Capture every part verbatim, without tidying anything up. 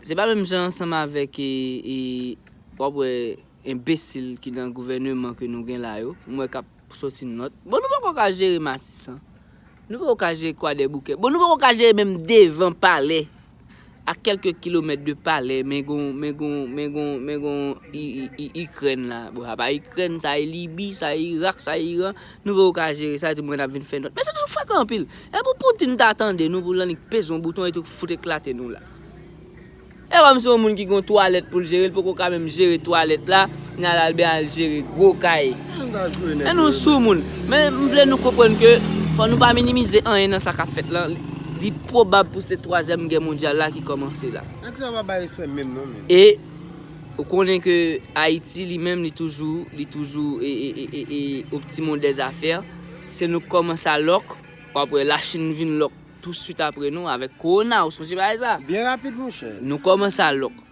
Se pa menm jan ansanm avèk e, e, w ap wè enbesil ki nan gouvèneman ke nou gen la yo. M wè k ap soti nòt. Bon, nou poko ka jere Matisan. Nou poko ka jere Kwadèboukè. Bon, nou poko ka jere menm devan palè. A kèlke kilomèt de palè, men gon, men gon, men gon, men gon I, I, I, Ikrèn la. Bon, apa Ikrèn, sa e Libi, sa e Irak, sa e Iran. Nou poko ka jere sa, epi mwen ap vin fè nòt. Men se toujou frekan anpil. E pou Putin ta tande nou, pou l annik peze yon bouton, epi fout eklate nou la. E kòm se yon moun ki gon twalèt pou l jere, l poko ka menm jere twalèt la, n al al ben al jere gwo kay. Ann ta jwe nèg Men nou yo, sou moun. Men m vle nou konprann ke fò nou pa minimize anyen nan sa k ap fèt lan. Li, li pwobab pou se twazyèm gè mondyal la ki kòmanse la. Nèg sa pa bay respè menm non, men. E ou konnen ke Ayiti li menm li toujou, li toujou e, e, e, e, e au petit monde des affaires. Se nou k kòmanse a lòk, w ap wè Lachin vin lòk tou swit apre nou avèk kowona, ou sonje bagay sa? Byen rapid, monchè. Nou kòmanse a lòk.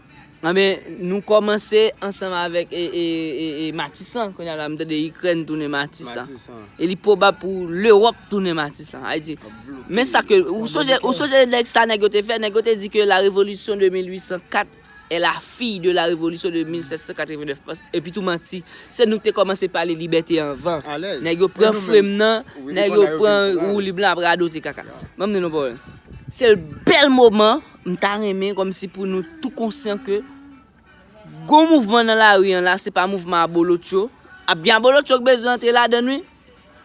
Anben, nou kòmanse ansanm avèk e, e, e, e Matisan. Kounye a la, m tande Ikrèn tounen Matisan. Matisan. E li pwobab pou Lewòp tounen Matisan. Sa vle di, Ap bloke men sa ke, ou konbyen sonje, ou bouton. Sonje nèg sa nèg yo te fè? Nèg yo te di ke la révolution de mil huit cent quatre est la fille de la révolution de mil sept cent quatre-vingt-neuf. Epi tou manti. Se nou ki te kòmanse pale libète anvan. Alèz. Nèg yo E pran nou menm? Frem nan, Wi, nou nèg pran yo la, yo pran vin pran. Woulib lan ap radote kaka. Ya. Ban m di nou pawòl. Se l bèl moman, m ta renmen kòmsi pou nou tou konsyan ke gon mouvman nan lari an la, se pa mouvman abolotcho. Ap gen abolotcho k bezwen antre ladann, wi.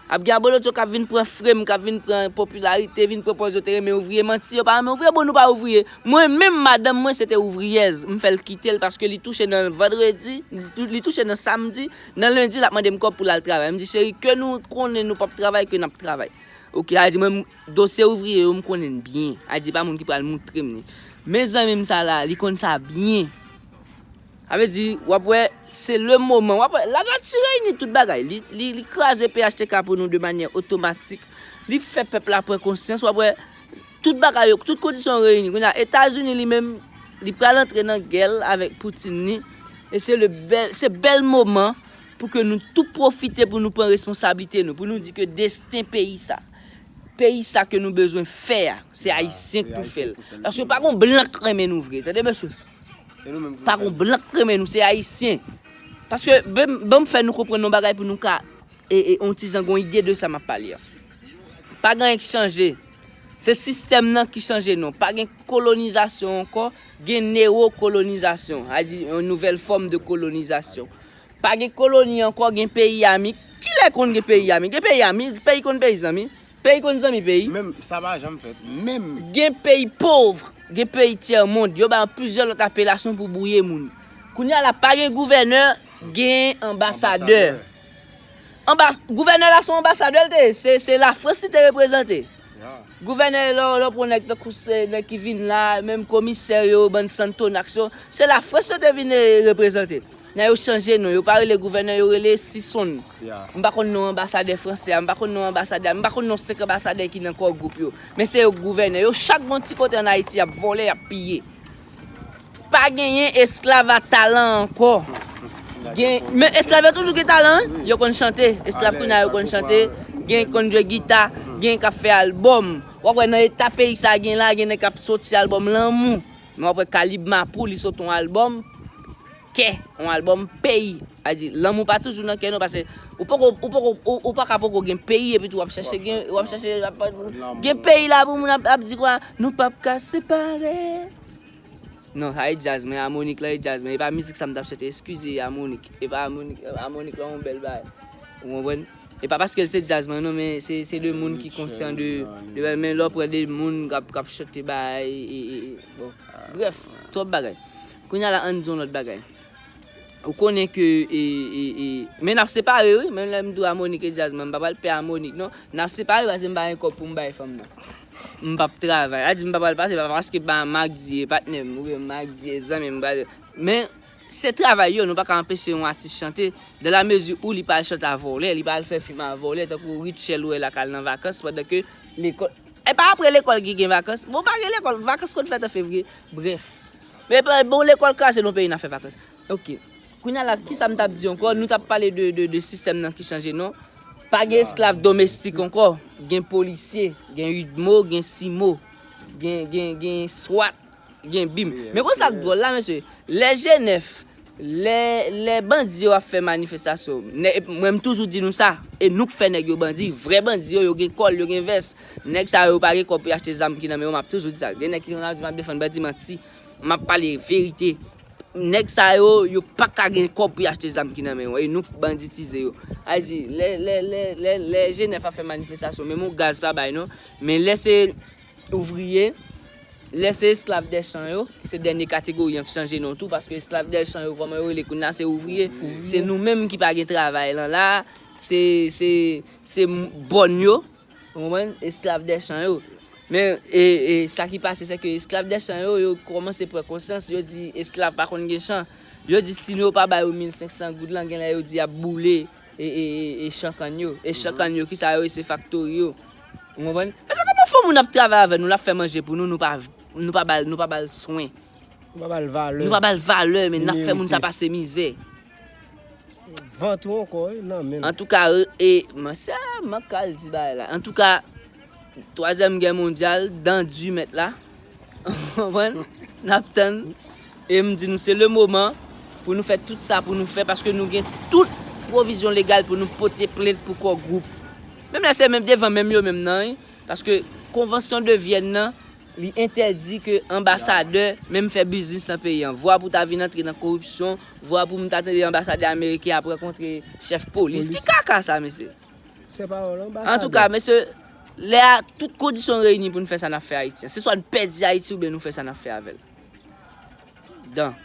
Ap gen abolotcho k ap vin pran Frem, k ap vin pran popilarite, vin pran pòz yo te renmen ouvriye. Manti, yo pa renmen ouvriye, bon, nou pa ouvriye. Mwen menm, madanm mwen, se te ouvriyèz. M fè l kite l paske li touche nan vandredi, li tou-, li touche nan samdi, nan lendi, l ap mande m kòb pou l al travay. M di, cheri, ke nou konnen nou p ap travay, ke n ap travay. Oke, a di mwen, dosye ouvriye yo, m konnen l byen. A di, pa moun ki pral moutre m li. Men zanmi m sa la, li konn sa byen. Sa vle di, w ap wè, se le moman. W ap wè, lanati reyini tout bagay. Li, li, li kraze P H T K pou nou de manyè otomatik. Li fè pèp la pran konsyans. W ap wè, tout bagay yo, tout kondisyon yo reyini. Kounye a, Etazini li menm, li pral antre nan gè l avèk Putin li. E se le bèl, se bèl moman pou ke nou tou pwofite pou nou pran responsablite nou, pou nou di ke desten peyi sa, peyi sa ke nou bezwen fè a, se Ayisyen ki pou fè l. Paske pa gon blan k renmen nou vre, tande mesye. Pa gon blan k renmen nou, se Ayisyen. Paske, ban m, ban m fè nou konprann yon bagay pou nou ka, e, e, yon ti jan gon ide de sa m ap pale a. Pa gen anyen ki chanje. Se sistèm nan ki chanje non. Pa gen kolonizasyon ankò, gen newokolonizasyon. Sa di, yon nouvèl fòm de kolonizasyon. Pa gen koloni ankò, gen peyi ami. Kilè konn gen peyi ami? Gen peyi ami, peyi konn peyi zanmi. Peyi konn zanmi peyi. Menm sa pa janm fèt. Menm. Gen peyi pòv, gen peyi tyè mond. Yo ba yo plizyè lòt apelasyon pou bouye moun. Kounye a la, pa gen gouvènè, gen anbasadè. Anbas-, gouvènè la se yon anbasadè l te ye. Se, se Lafrans li te reprezante. Gouvènè, lè, lè w pran nèg tankou se nèg ki vin la, menm komisè yo, bann Santonaks yo, se Lafrans yo te vin, eh, reprezante. Nan yo chanje non, yo pa rele gouvènè, yo rele Sison. M pa konn non anbasadè fransè a, m pa konn non anbasadè a, m pa konn non senk anbasadè ki nan Core Group yo. Men se yo k gouvènè. Yo chak gon ti kote ann Ayiti, y ap vòlè, y ap piye. Pa genyen esklav a talan ankò. Gen, men esklav yo toujou gen talan, wi. Yo konn chante. Esklav kounye a yo konn chante, gen k konn jwe gita, gen k ap fè albòm. W ap wè nan eta peyi sa gen la, gen nèg k ap soti albòm lanmou. Men w ap wè Kalib Mapou, li sot yon albòm kè, yon albòm peyi. A di, lanmou pa toujou nan kè nou, paske ou poko, ou poko, ou, ou pa ka poko gen peyi, epi tou w ap chèche gen, w ap chèche, w ap, gen peyi la pou moun ap, ap di kwa, nou p ap ka separe. Non, sa e djaz mwen, amonik lan e djaz mwen. E pa mizik sa m t ap chante, eskize, amonik. E pa amonik, amonik lan yon bèl bagay. Ou konprann? E pa paske l se djaz mwen, non, men se, se de moun ki konsyan de, de, men lè w pran de moun k ap, k ap chante bagay, e, e, e, bon. Brèf, twòp bagay. Kounye a la, ann di yon lòt bagay. Ou konnen ke, e, e, e, men n ap separe, wi. Menm lè m di w amonik e djaz mwen, m pa pral pè amonik, non. N ap separe paske m pa gen kòb pou m bay fanm nan. M p ap travay. A di m pa pral pase, pa paske pa, m ak di e patnè m, oubyen m ak di e zanmi m, pral, men se travay yo, nou pa ka anpeche yon atis chante, dans la mesure où li pa al chante a vòlè, li pa al fè fim a vòlè, tankou Rutshelle ou wè la k al nan vakans, pandan ke lekòl, e pa apre lekòl ki gen vakans, bon, pa gen lekòl, vakans konn fèt an fevriye, brèf. Men pa, bon, lekòl kraze nan peyi n ap fè vakans. Oke. Kounye a la, kisa m t ap di ankò? Nou t ap pale de, de, de sistèm nan ki chanje non. Pa gen esklav domestik ankò. Gen polisye, gen UDMO, gen CIMO, gen, gen, gen swat, gen bim. Men konn sa k dwòl la, mesye, lè G nèf, lè, lè bandi yo ap fè manifestasyon, nè- mwen m toujou di nou sa, e nou k fè nèg yo bandi, vrè bandi yo, yo gen kòl, yo gen vès. Nèg sa yo pa gen kòb pou y achte zam ki nan men yo, m ap toujou di sa. Gen nèg ki konn ap di m ap defann bandi, manti. M ap pale verite. Nèg sa yo, yo pa ka gen kòb pou y achte zam ki nan men yo. E nou bandi tize yo. A di, lè, lè, lè, lè, lè G nèf ap fè manifestasyon, menm yon gaz pa bay non. Men lè se ouvriye, lè se esklav dè chan yo, se dènye kategori an k chanje non tou, paske esklav dè chan yo, kòman yo rele kounye a, se ouvriye. Se nou menm ki pa gen travay lan la, se, se, se bòn yo, ou konprann? Esklav dè chan yo. Men, e, e, sa ki pase, se ke esklav dè chan yo, yo kòmanse pran konsyans, yo di esklav pa konn gen chan. Yo di si yo pa ba yo mil senk san goud lan, genlè yo di y ap boule e, e, e, e chan kann yo. E chan kann yo, ki sa yo ye? Se faktori yo. Ou konprann? Paske kòman fò moun ap travay avè nou, l ap fè manje pou nou, nou pa, nou pa ba l, nou pa ba l swen. Nou pa ba l valè. Nou pa ba l valè, men n ap fè moun sa pase mizè. Vant ou ankò, wi, nan men l. Antouka, e, e, mwen se, mwen ka al di bagay la. Antouka, twazyèm gè mondyal, dan di mèt la. Ou konprann? N ap tann. E m di nou, se le moman pou nou fè tout sa pou nou fè, paske nou gen tout pwovizyon legal pou nou pote plent pou Core Group. Menm lè se menm devan menm yo menm nan, wi. Paske konvansyon de Vyèn nan, li entèdi ke anbasadè menm fè biznis nan peyi an. Vwa pou ta vin antre nan koripsyon, vwa pou m ta tande anbasadè ameriken ap rankontre chèf polis. Ki kaka sa, mesye? Se pawòl anbasadè. Antouka, mesye, lè a tout kondisyon reyini pou n fè sa n ap fè Ayiti an. Se swa n pèdi Ayiti oubyen nou fè sa n ap fè avè l. Dan.